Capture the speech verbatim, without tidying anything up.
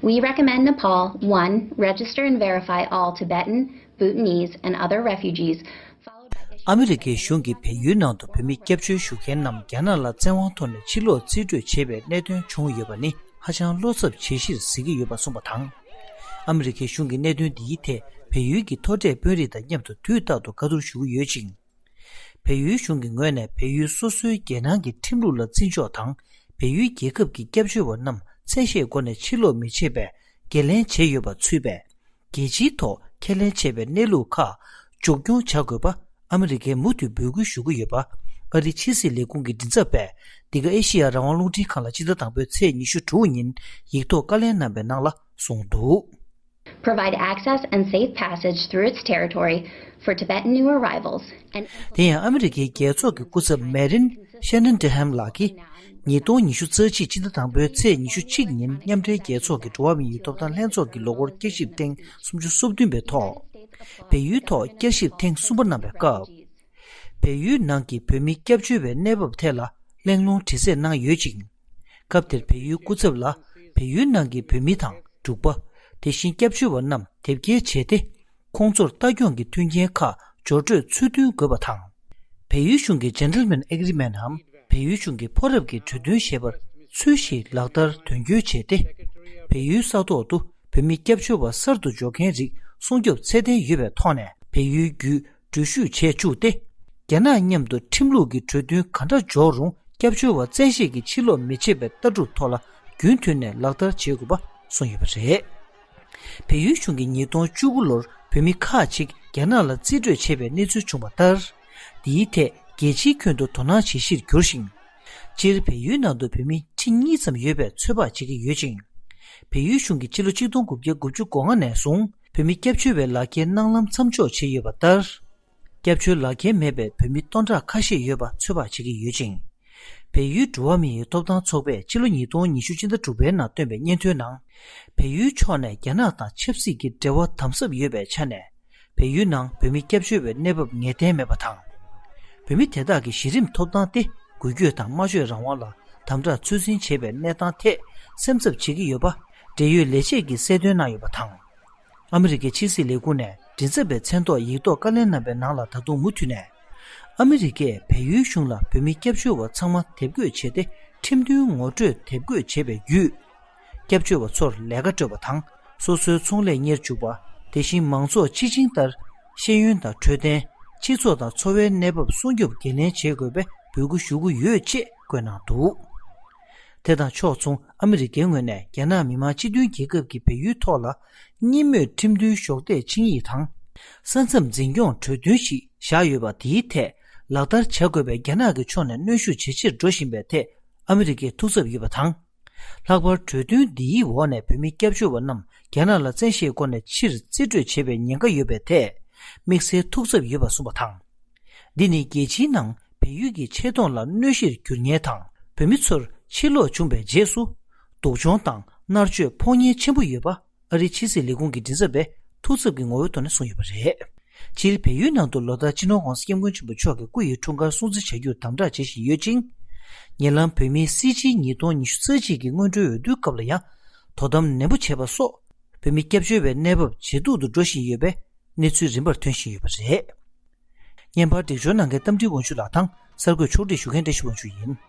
We recommend Nepal, one, register and verify all Tibetan, Bhutanese, and other refugees, followed by issuing ཨ་མི་རི་ཀའི་གཞུང་གིས་བལ་ཡུལ་ནང་དུ་བོད་མི་སྐྱབས་བཅོལ་ཞུ་མཁན་རྣམས་རྒྱ་ནག་ལ་བཙན་དབང་ཐོག་ནས་ཕྱིར་ལོག་རྩིས་སྤྲོད་བྱས་པའི་གནད་དོན་བྱུང་ཡོད་པ་ནི་ཧ་ཅང་བློ་འཚབ་བྱེད་གཞིར་གཟིགས་ཀྱི་ཡོད་པ་གསུངས་པ་དང་། ཨ་མི་རི་ཀའི་གཞུང་གིས་གནད་དོན་འདིའི་ཐད་བལ་ཡུལ་གྱི་མཐོ་གྲས་དཔོན་རིགས་དང་མཉམ་དུ་དུས་རྟག་ཏུ་བཀའ་བསྡུར་ཞུ་གི་ཡོད་ཅིང་། བལ་ཡུལ་གཞུང་གི་ངོས་ནས་བལ་ཡུལ་སོ་སོའི་རྒྱལ་ནང་གི་ཁྲིམས་ལུགས་ལ་བརྩི་འཇོག་དང་། བལ་ཡུལ་རྒྱལ་ཁབ་ཀྱི་སྐྱབས་བཅོལ་བ་རྣམས་བཙན་ཤེད་སྒོ་ནས་ཕྱིར་ལོག་མི་བྱེད་པའི་འགན་ལེན་བྱས་ཡོད་པ་ཚུད་པས། རྒྱལ་སྤྱིའི་ཐོག་ཁས་ལེན་བྱས་པའི་གནས་ལུགས་ཁག་མཇུག་སྐྱོང་བྱ་དགོས་པ་ཨ་མི་རི་ཀས་མུ་མཐུད་འབོད་སྐུལ་ཞུ་གི་ཡོད་པ། ཨ་རིའི་ཕྱི་སྲིད་ལས་ཁུངས་ཀྱི་མགྲིན་ཚབ་པས་འདི་ག་ཨེ་ཤི་ཡ་རང་དབང་རླུང་འཕྲིན་ཁང་ལ་སྤྱི་ཟླ་དང་པོའི་ཚེས་ཉི་ཤུ་དྲུག་ཉིན་ཡིག་ཐོག་བཀའ་ལན་གནང་པའི་ནང་ལ་གསུངས་འདུག། Provide access and safe passage through its territory for Tibetan new arrivals and དེ་ཡང་ཨ་མི་རི་ཀའི་རྒྱལ་ཚོགས་ཀྱི་སྐུ་ཚབ་མེ་རིན་ཤེ་ནན་ཏེ་ཧམ་ལགས་ཀྱིས་ཉིས་སྟོང་ཉི་ཤུ་རྩ་གཅིག་སྤྱི་ཟླ་དང་པོའི་ཚེས་ཉི་ཤུ་གཅིག་ཉིན་མཉམ་འབྲེལ་རྒྱལ་ཚོགས་ཀྱི་འགྲོ་བ་མིའི་ཐོབ་ཐང་ལྷན་ཚོགས་ཀྱི་ལོ་འཁོར་བསྐྱར་ཞིབ་ཐེངས་སུམ་ཅུ་སོ་བདུན་པའི་ཐོག་བལ་ཡུལ་ཐོག་བསྐྱར་ཞིབ་ཐེངས་གསུམ་པ་གནང་བའི་སྐབས། བལ་ཡུལ་ནང་གི་བོད་མི་སྐྱབས་བཅོལ་བའི་གནས་བབ་ཐད་ལ་གླེང་སློང་དྲི་རྩད་གནང་ཡོད་ཅིང་། སྐབས་དེར་བལ་ཡུལ་སྐུ་ཚབ་ལ་བལ་ཡུལ་ནང་གི་བོད་མི་དང་འབྲུག་པ། དེ་བཞིན་སྐྱབས་བཅོལ་བ་རྣམས་དེབ་སྐྱེལ་བྱས་ཏེ། ཁོང་ཚོར་ལྟ་སྐྱོང་གི་མཐུན་རྐྱེན་ཁག་འབྱོར་སྤྲོད་ཚུལ་མཐུན་དགོས་པ་དང་། བལ་ཡུལ་གཞུང་གི་Gentleman Agreement འམ་བལ་ཡུལ་གཞུང་གི་ཕོ་རབ་ཀྱི་གྲོས་མཐུན་ཞེས་པར་ཚུལ་བཞིན་ལག་བསྟར་དོན་འཁྱོལ་བྱས་ཏེ། བལ་ཡུལ་ས་ཐོག་ཏུ་བོད་མི་སྐྱབས་བཅོལ་བ་གསར་དུ་འབྱོར་མཁན་རིགས་སྲུང་སྐྱོབ་ཚད་ལྡན་ཡོད་པའི་ཐོག་ནས་བལ་ཡུལ་བརྒྱུད་འགྲུལ་བཞུད་བྱས་བཅུག་སྟེ། རྒྱ་ནག་མཉམ་དུ་ཁྲིམས་ལུགས་ཀྱི་གྲོས་མཐུན་ག་འདྲ་འཇོག་རུང་སྐྱབས་བཅོལ་བ་བཙན་ཤེད་ཀྱིས་ཕྱིར་ལོག་མི་བྱེད་པའི་ལྟ་གྲུབ་ཐོག་ལ་རྒྱུན་མཐུད་ནས་ལག་བསྟར་བྱེད་དགོས་པ་གསུངས་ཡོད་པ་རེད། བལ་ཡུལ་གཞུང་གིས་ཉིས་སྟོང་བཅུ་དགུ་ལོར་བོད་མི་ཁག་ཅིག་རྒྱ་ནག་ལ་རྩིས་སྤྲོད་བྱས་པའི་གནས་ཚུལ་བྱུང་བ་ལྟར། འདིའི་ཐད་རྒྱལ་སྤྱིའི་ཁྱོན་དུ་དོ་སྣང་བྱེད་གཞིར་གྱུར་ཞིང་། སྤྱིར་བལ་ཡུལ་ནང་དུ་བོད་མི་ཁྲི་གཉིས་ཙམ་ཡོད་པའི་ཚོད་དཔག་བྱེད་ཀྱི་ཡོད་ཅིང་། བལ་ཡུལ་གཞུང་གིས་ཕྱི་ལོ་ཆིག་སྟོང་དགུ་བརྒྱ་དགུ་བཅུ་གོ་ལྔ་ནས་བཟུང་བོད་མི་སྐྱབས་བཅོལ་བའི་ལག་ཁྱེར་གནང་ལམ་མཚམས་འཇོག་བྱས་ཡོད་པ་ལྟར། སྐྱབས་བཅོལ་ལག་ཁྱེར་མེད་པའི་བོད་མི་སྟོང་ཕྲག་ཁ་ཤས་ཡོད་པ་ཚོད་དཔག་བྱེད་ཀྱི་ཡོད་ཅིང་། བལ་ཡུལ་འགྲོ་བ་མིའི་ཐོབ་ཐང་ཚོགས་པས་ཕྱི་ལོ་ཉིས་སྟོང་ཉི་ཤུ་སྤྱི་ཟླ་དྲུག་པའི་ནང་བཏོན་པའི་སྙན་ཐོའི་ནང་། བལ་ཡུལ་ཕྱོགས་ནས་རྒྱ་ནག་དང་ཆབ་སྲིད་ཀྱི་འབྲེལ་བ་དམ་ཟབ་ཡོད་པའི་ཆ་ནས། བལ་ཡུལ་ནང་བོད་མི་སྐྱབས་བཅོལ་བའི་གནས་བབ་ངེས་གཏན་མེད་པ་དང་། བོད་མི་དེ་དག་གི་གཞི་རིམ་ཐོབ་ཐང་སྟེ་འགུལ་སྐྱོད་དང་སྨྲ་བརྗོད་རང་དབང་ལ་དམ་དྲག་ཚོད་འཛིན་བྱེད་པའི་གནས་སྟངས་ཐད་སེམས་འཚབ་བྱེད་ཀྱི་ཡོད་པ་འབྲེལ་ཡོད་ལས་བྱེད་ཀྱིས་གསལ་སྟོན་གནང་ཡོད་པ་དང་། ཨ་མི་རི་ཀའི་ཕྱི་སྲིད་ལས་ཁུངས་ནས་མགྲིན་ཚབ་པའི་མཚན་ཐོག་ཡིག་ཐོག་བཀའ་ལན་གནང་པའི་ནང་ལ་ད་དུང་མུ་མཐུད་ནས། ཨ་མི་རི་ཀས་བལ་ཡུལ་གཞུང་ལ་བོད་མི་སྐྱབས་བཅོལ་བ་ཚང་མ་དེབ་འགོད་བྱས་ཏེ་ཁྲིམས་མཐུན་ངོ་སྤྲོད་དེབ་འགོད་བྱས་པའི་བརྒྱུད། སྐྱབས་བཅོལ་བ་ཚོར་ལས་ཀ་སྤྲོད་པ་དང་སོ་སོའི་ཚོང་ལས་གཉེར་འཇུག་པ། དེ་བཞིན་མང་ཚོགས་སྤྱི་ཆིངས་ལྟར་ཤེས་ཡོན་དང་འཕྲོད་བསྟེན། སྤྱི་ཚོགས་དང་འཚོ་བའི་གནས་བབ་སྲུང་སྐྱོབ་འགན་ལེན་བྱེད་དགོས་པའི་འབོད་སྐུལ་ཞུ་གི་ཡོད་ཅེས་བཀོད་གནང་འདུག། དེ་དང་ཕྱོགས་མཚུངས་ཨ་མི་རི་ཀའི་ངོས་ནས་རྒྱ་ནག་མི་དམངས་སྤྱི་མཐུན་རྒྱལ་ཁབ་ཀྱི་བལ་ཡུལ་ཐོག་ལ་གཉིས་མོས་ཁྲིམས་མཐུན་གཞོགས་འདེགས་ཆིངས་ཡིག་དང་། ས་མཚམས་འཛིན་སྐྱོང་གྲོས་མཐུན་ཞིག་བཞག་ཡོད་པ་དེའི་ཐད་ལག་བསྟར་བྱ་དགོས་པའི་རྒྱ་ནག་གི་ཕྱོགས་ནས་གནོན་ཤུགས་ཇེ་ཆེར་འགྲོ་བཞིན་པའི་ཐད་ཨ་མི་རི་ཀས་ཐུགས་འཚབ་ཡོད་པ་དང་། ལྷག་པར་གྲོས་མཐུན་འདིའི་འོག་ནས་བོད་མི་སྐྱབས་བཅོལ་བ་རྣམས་རྒྱ་ནག་ལ་བཙན་ཤེད་སྒོ་ནས་ཕྱིར་རྩིས་སྤྲོད་བྱེད་པའི་ཉེན་ཁ་ཡོད་པའི་ཐད་དམིགས་བསལ་ཐུགས་འཚབ་ཡོད་པ་གསུངས་པ་དང་། འདི་ནི་རྒྱལ་སྤྱིའི་ནང་བལ་ཡུལ་གྱི་ཆེ་མཐོང་ལ་གནོད་གཞིར་འགྱུར་ཉེན་དང་བོད་མི་ཚོར་ཕྱིར་ལོག་བྱུང་བའི་རྗེས་སུ་སྡུག་སྦྱོང་དང་མནར་གཅོད་ཕོག་ཉེན་ཆེན་པོ་ཡོད་པ། ཨ་རིའི་ཕྱི་སྲིད་ལས་ཁུངས་ཀྱི་མགྲིན་ཚབ་པས་ཐུགས་འཚབ་ཀྱི་ངོ་བོའི་ཐོག་ནས་གསུངས་ཡོད་པ་རེད། སྤྱིར་བལ་ཡུལ་ནང་དུ་ལོ་ལྟར་སྤྱི་ནོར་༧གོང་ས་༧སྐྱབས་མགོན་ཆེན་པོ་མཆོག་གི་སྐུ་ཡི་འཁྲུངས་སྐར་སྲུང་བརྩི་བྱ་རྒྱུར་དམ་དྲག་བྱེད་བཞིན་ཡོད་ཅིང་། ཉེ་ལམ་བོད་མིའི་སྲིད་སྤྱིའི་ཉིས་སྟོང་ཉི་ཤུ་རྩ་གཅིག་གི་སྔོན་འགྲོའི་འོས་བསྡུའི་སྐབས་ལ་ཡང་དོ་དམ་ནན་པོ་བྱས་པ་སོགས་བོད་མི་སྐྱབས་བཅོལ་བའི་གནས་བབ་ཇེ་སྡུག་ཏུ་འགྲོ་བཞིན་ཡོད་པའི་གནས་ཚུལ་རིམ་པར་ཐོན་བཞིན་ཡོད་པ་རེད། བརྙན་པར་སྒྲིག་སྦྱོར་གནང་མཁན་རྟ་མགྲིན་དབང་ཕྱུག་ལགས་དང་གསར་འགོད་ཕྱོགས་སྒྲིག་ཞུ་མཁན་བཀྲ་ཤིས་དབང་ཕྱུག་ཡིན།